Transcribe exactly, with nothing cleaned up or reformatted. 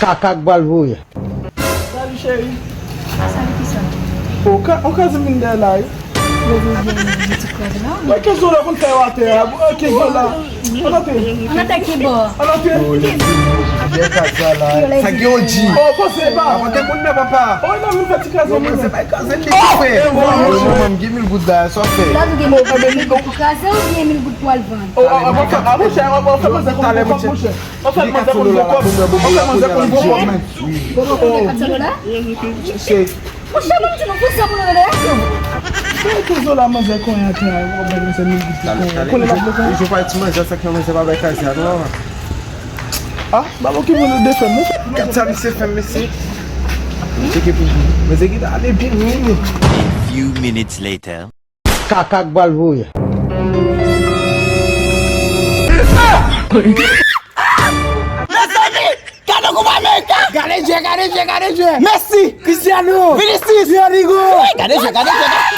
Kaka k pral voye. Salut chérie. Salut kisa? O ka, o ka zanmi m dèyè la wi. Mwen kenzo la konn fè yo atè a. Mwen kenzo la. An antre. An antre ki bò? An antre. Sa gen yon dji. O panse pa. Avan te moun nan papa. O nan vin fè ti kraze moun nan. Se pa kraze li ki fè. Mwen gen mil goud la, sa w fè. La nou gen mil goud pou kraze ou gen mil goud pou al vann? O, a, a, a, monchè, a, monchè, monchè. An fèt manzè konn gwo kòb. An fèt manzè konn gwo kòb. Monchè, ban m di nou, pou sa pou nou rele. Sa e tou zo la manzè konyen atè a, ou konprann, se mil goud li konyen. Konnen l ap vle konyen. Jou pa ti manzè, sa k fè manzè pa bay kraze a non. Ah, ba m okipe nou de fè m. Gad sa misye fè m, mesye. Misye ki pou, misye ki ale byen, wi. A few minutes later. Kaka k pral voye. Mezanmi, gade koup Amerika! Gade je, gade je, gade je! Messi! Cristiano! Vinicius! Rodrygo! Wi, gade je, gade je, gade